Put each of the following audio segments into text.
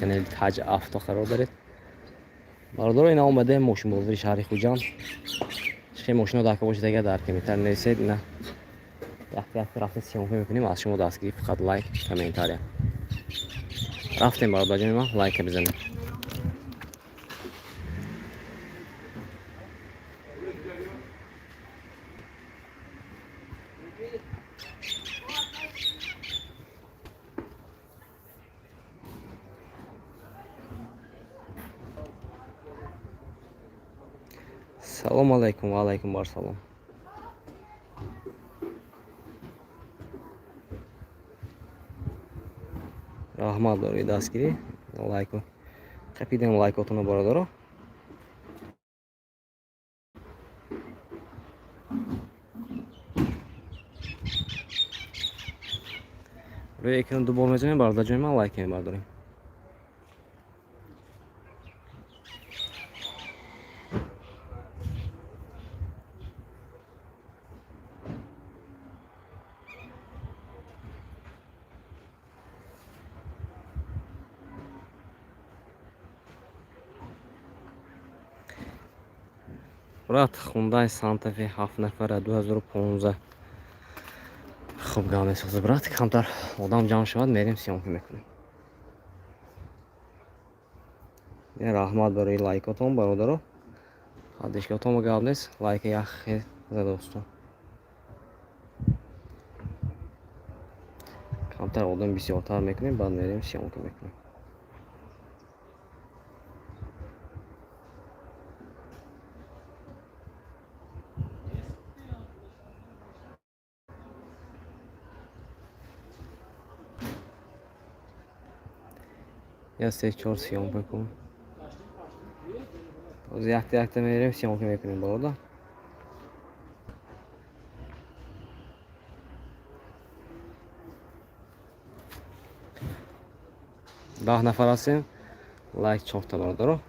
Канали Таҷ Авто қарор доред. Бародаро, ина омадаем мошинбозори шаҳри Хуҷанд. Чихе мошино дар бошед, агар дар комментарий нависед, ина якта якта рафта съёмка мекунем. Аз шумо дастгирӣ фақат лайк, комментария. Рафтем, бародарҷони ман, лайка бизанем. Салом алайкум, ва алайкум барсалом. Раҳмат барои дастгирӣ. Лайку қапидем, лайкотонро, бародаро. Рӯи экран ду бор мезанем, бародарҷони ман, лайка мебардорем. Брат, Хундай Сантафе ҳафт нафара, 2015. Хуб, гап месоза, брат. Камтар одам ҷамъ шавад, мерем, съёмка мекунем. Раҳмат барои лайкотон, бародаро. Поддержкатон, гап нест. Лайка як хел задостон. Камтар одам бисёртар мекунем, баъд мерем, съёмка мекунем. Я се чор съёмка кун. Ҳозир якта якта мерем, съёмка мекунем, бародар. 10 нафар ҳастем, лайк чорта, бародаро.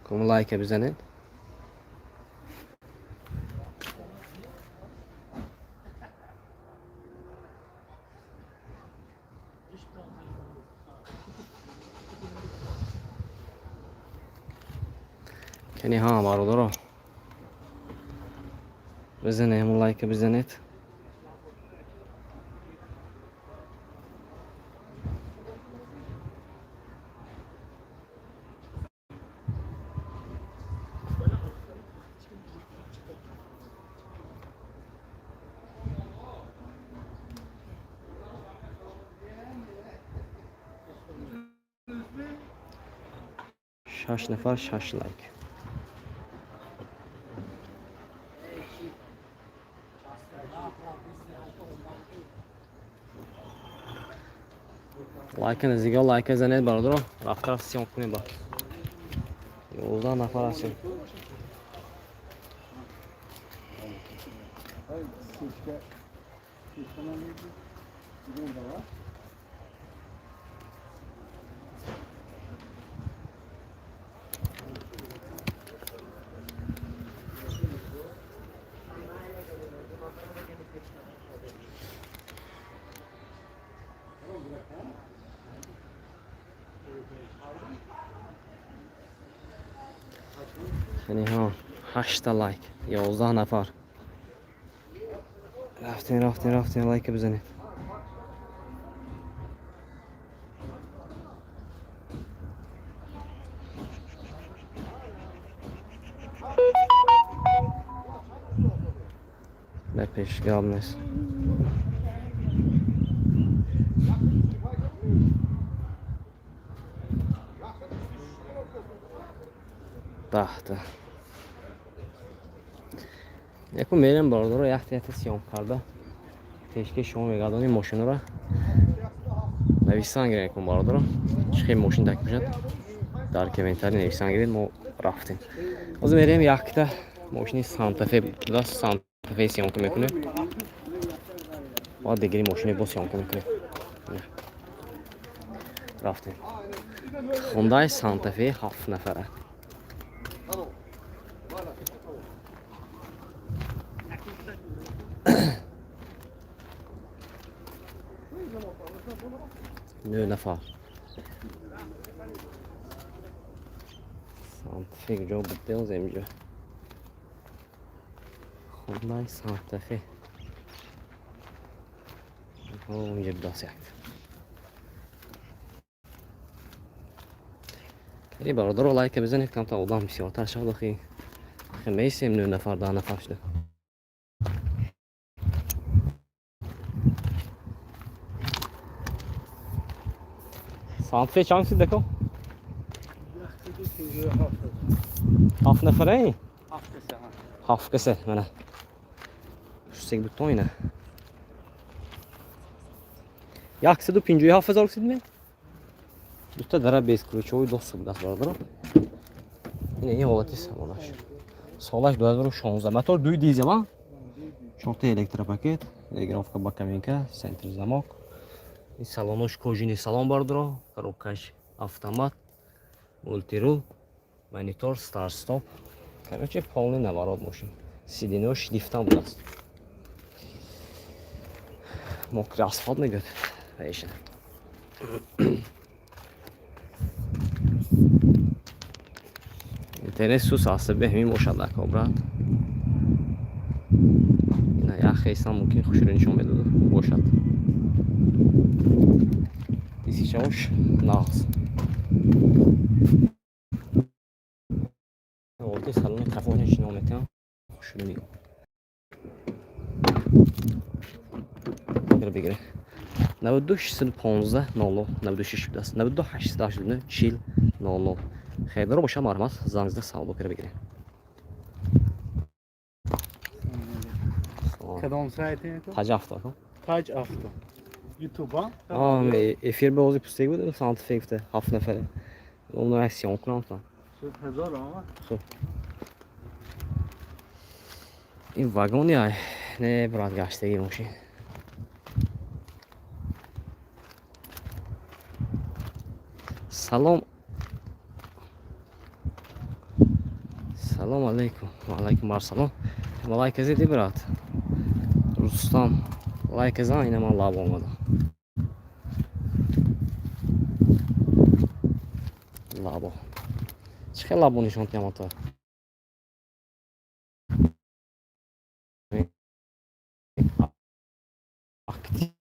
Кому лайка бизанед. Кани ҳа, бародаро, бизанем, лайка бизанед. Шаш нафар, шаш лайк. Лайка наздига, лайка занед, бародаро. Рафта рафта съёмка кунем. Ба 11 нафар ҳастем. Seçke neydi? Burada var. Яъне ҳа, ҳашта лайк, 11 нафар. Рафтем, рафтем, рафтем, лайка бизанед. Ба пеш, гап нест. 10та яку мерем, бародаро, якта якта съёмка карда пешкаши шумо мегардонем. Мошинро нависан гирем кун, бародаро. Чӣ хел мошин так бошад, дар комментарий нависан гиред. Мо рафтем, ҳозир мерем, якта мошини Сантафе буда, Сантафе съёмка мекунем, баъд дигари мошине бо съёмка мекунем. Рафтем. Хундай Сантафе ҳафт нафара. Нӯ нафар. Санта-Фе куҷо буд деозем инҷо? Хондай Санта-Фе. Инҷа будааст як. Эй бародаро, лайка бизанед, камтар одам бисёртар шавад. Охи меистем нӯ нафар, 10 нафар шуда. Санта-Фе чанд шуд, дако? 7 нафара? 7 каса, мана. Шустек бутон ина. 157 000 шуд ме? Дута дара без ключовой доступ будааст, бародаро. Ина ин ҳолати салонаш. Солаш 2016. Мотор дуи дизел, а? Чорта электропакет, регулировка боковинка, центр замок. Ин салонош кожаный салон, бародаро, коробкаш автомат, мультирул, монитор, старт стоп. Короче, полный наворот мошин. Сиденьош лифтам будааст. Мокрый асфалт мегӯяд. Вайша. Интернет сус асаби ҳамин бошад, ака, брат. Ина як хейсам мумкин хушро нишон медода бошад. Дискичаош нағз. Овози салони қафони шино метиҳам. Хушро нигоҳ. Бигире. 92 615 00 96 будааст. 92 889 40 00. Харидоро бошад, марҳамат, занг зада савдо кара бигирем. Кадом сайт? Таҷ Авто. Таҷ Авто. Ютуб, а? Эфир ба ози пустек буд, Санта-Фе гуфта, 7 нафаре. Онро як съём кунам та. Шуд ҳазор, а? Хуб. Ин вагони ай, не, брат, гаштаги мошин. Салом. Салом алейкум. Ва алайкум ассалом. Лайка зиди, брат. Рустам. Лайка зан, ина ман лаб омадам. Лабо. Чӣ хел лабо нишон диҳам ата? Актив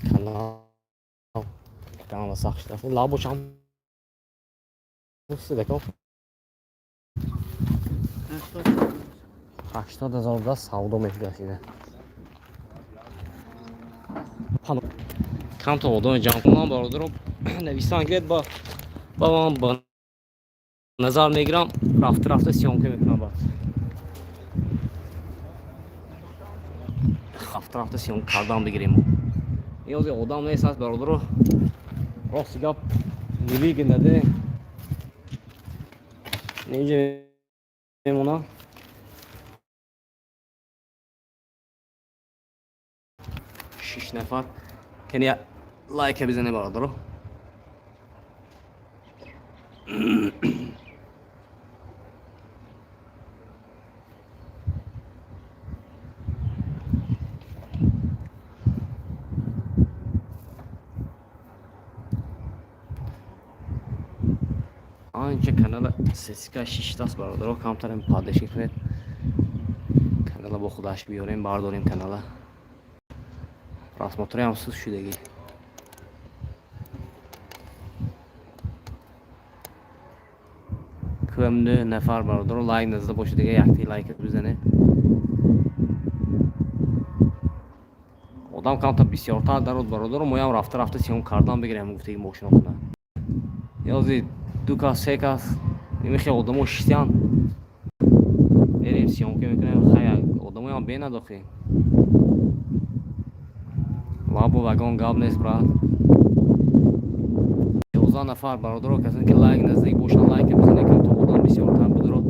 канал. Канала сахт шуда. Лабо чанд дако? 80 000 да савдо мешудааст ина. Камта одами ҷамъ кунам, бародаро, нависан гиред, ба ман ба назар мегирам, рафта рафта съёмка мекунам баъд. Рафта рафта съёмка кардан бигирем. Ин ози одам нест аст, бародаро. Рости гап нивигнаде. Инҷа мемонам. 6 нафар. Кани лайка бизане, бародаро. Анча канала сесика шиштаст, бародаро, камтарем поддержка кунед. Канала бо худаш биёрем, бардорем канала. Просмотроям сус шудагӣ. Кӯм нӯ нафар, бародаро, лайк назада бошед, дига якти лайк бизанед. Одам камтар бисёртар дарод, бародаро, моям рафта рафта съём кардан бигирем гуфтаги мошинохона. Ёзи ду кас, се кас, нимихе одамо шистян. Мерем съёмка мекунем, хай одамоям бенадохи. Лабо вагон гап нест, брат. 11 нафар, бародаро, касоне ки лайк наздик бошанд, лайка бизанед, ки то одам бисёртар будро.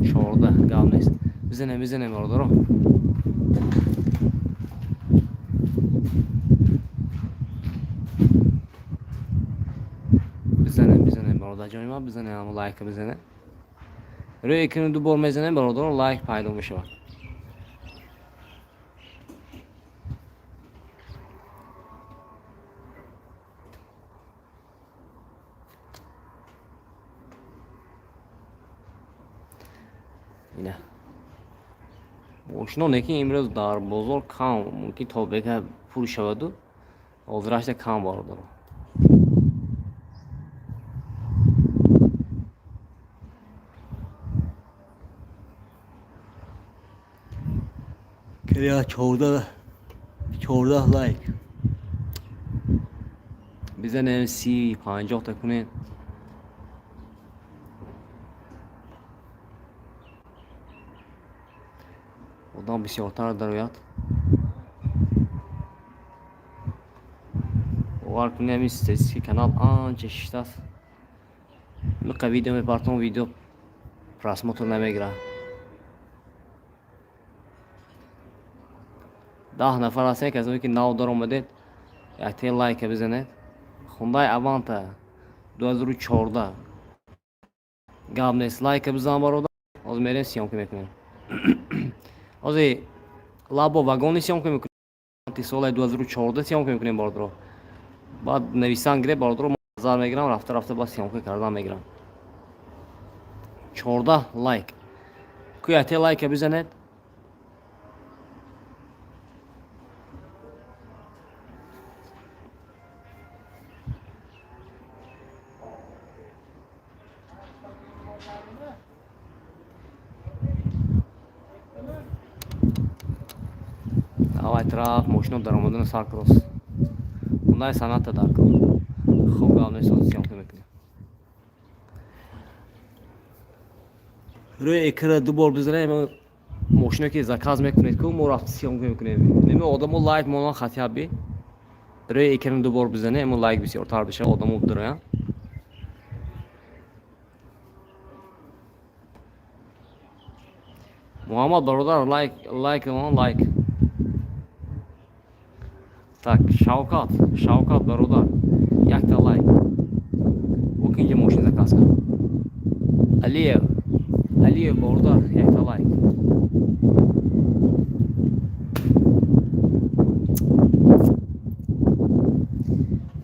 14 гап нест. Бизанем, бизанем, бародаро. Бародарҷони ман, бизане, ҳамо лайка бизане. Рӯи экрани ду бор мезанем, бародарон, лайк пайдо мешавад. Ина мошино ки имрӯз дар бозор кам, мумкин то бека пур шаваду, ҳозирашда кам, бародарон. Киря 14 лайк. Бизанем, 30, 50 та кунем. Одам бисёртар дарояд. Бовар кунед, ҳамин статистики канал анча шиштааст. Миқа видео мепартом, видео просмотр намегирад. 10 нафар ҳастем. Касое ки нав даромадед, якте лайка бизанед. Хундай Аванта 2014, гап нест, лайка бизан, бародар. Ҳозир мерем, съёмка мекунем. Ҳозир лабо вагони съёмка мекунем, соли 2014 съёмка мекунем, бародаро. Баъд нависан гиреб, бародаро, назар мегирам, рафта рафта баъд съёмка кардан мегирам. 14 лайк ку, якте лайка бизанед. Авай тараф мошино даромадана сар крос. Хундай Соната дар кор. Хуб, гап нест, съёмка мекунем. Рӯи экрана ду бор бизанем, мошино ки заказ мекунед ку, мо рафта съёмка мекунем. Неме одамо лайк монан хотя бы. Рӯи экрана ду бор бизанем, лайк бисёртар бишава, одамо бидароянд. Муҳаммад бародар, лайк, лайк, лайк. Так, Шавкат, Шавкат бародар, якта лайк. О, инҷа мошин заказ кард. Алиев, Алиев бародар, якта лайк.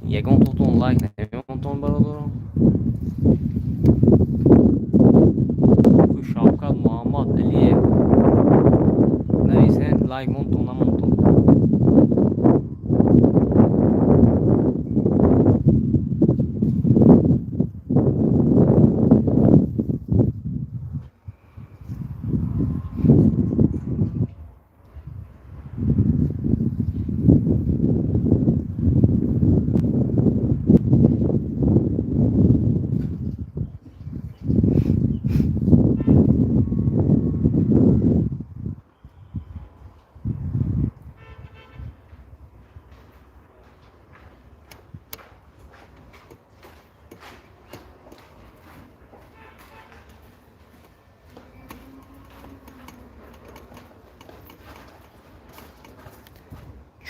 Ягон тотон лайк намемонтон, бародарон. Шавкат, Муҳаммад, Алиев. Нависен, лайк монтон, намонтон.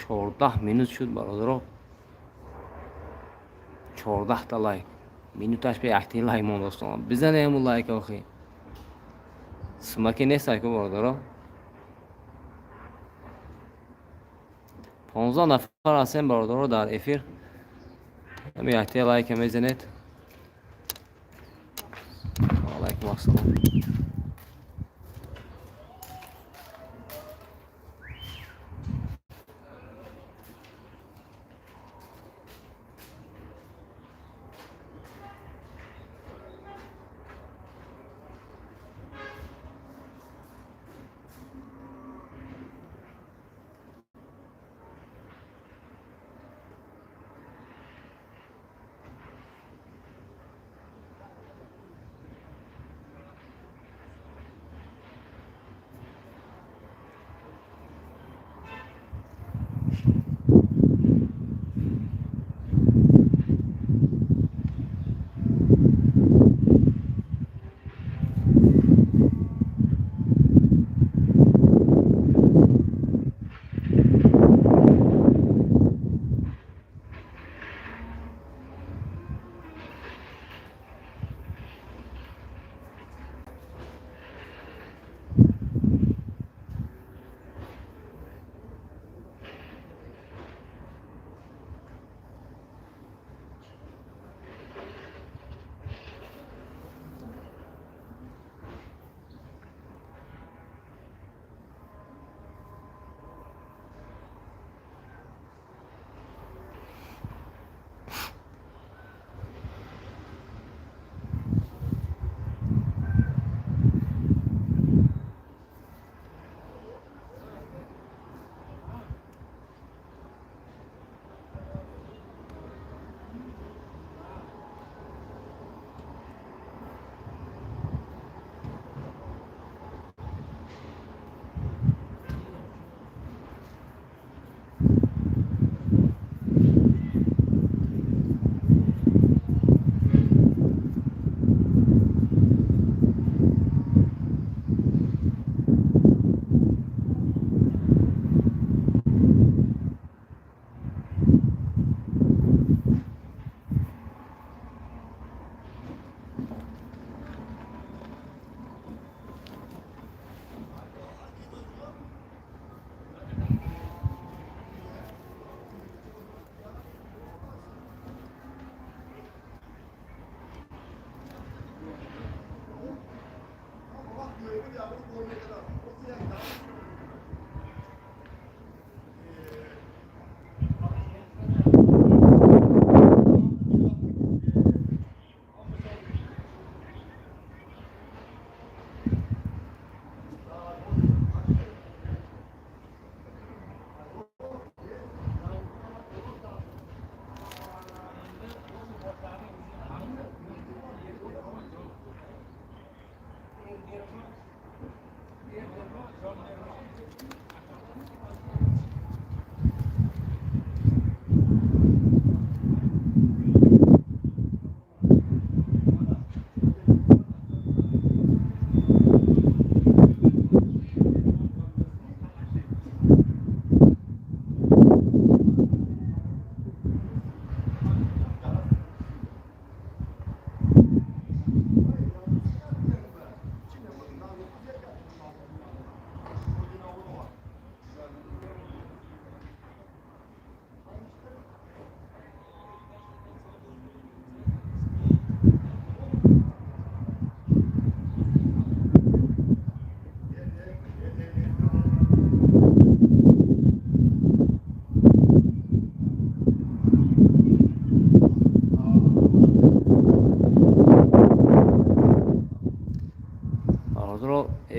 14 минут шуд, бародаро, 14та лайк. Минуташ бе якти лайк монд, достон. Бизанем лайк, охи. Сумаки нест ку, бародаро. 15 нафар ҳастем, бародаро, дар эфир. Ҳами якти лайка мезанед. Алайкум ассалом.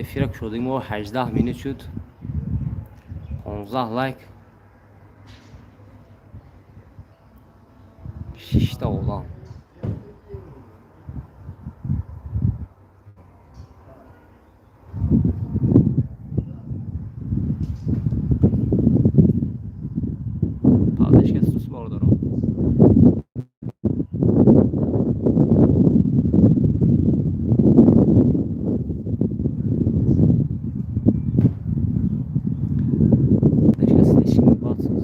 Эфира кушодагӣ мо 18 минут шуд, 15 лайк, шишта одам. Поддержка сус, бародаро. Поддержка слишком бад сус.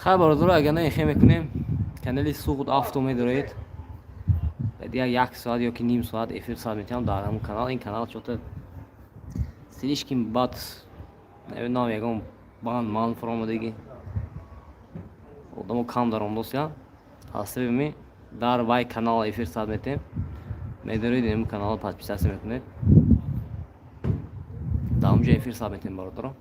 Хайр, бародаро, агар на ихе мекунем, канали Суғд Авто медоред. Дигар як соат ё ки ним соат эфир сар метиҳам дар ҳамун канал. Ин канал чё-то слишком бад, намедонам, ягон банд ман фуромадагӣ, одамо кам даромдосия. Аз сабаби дар вай канал эфир сар метиҳем. Медоред, ин каналро подписаться мекунед, дар онҷо эфир сар метиҳем, бародаро.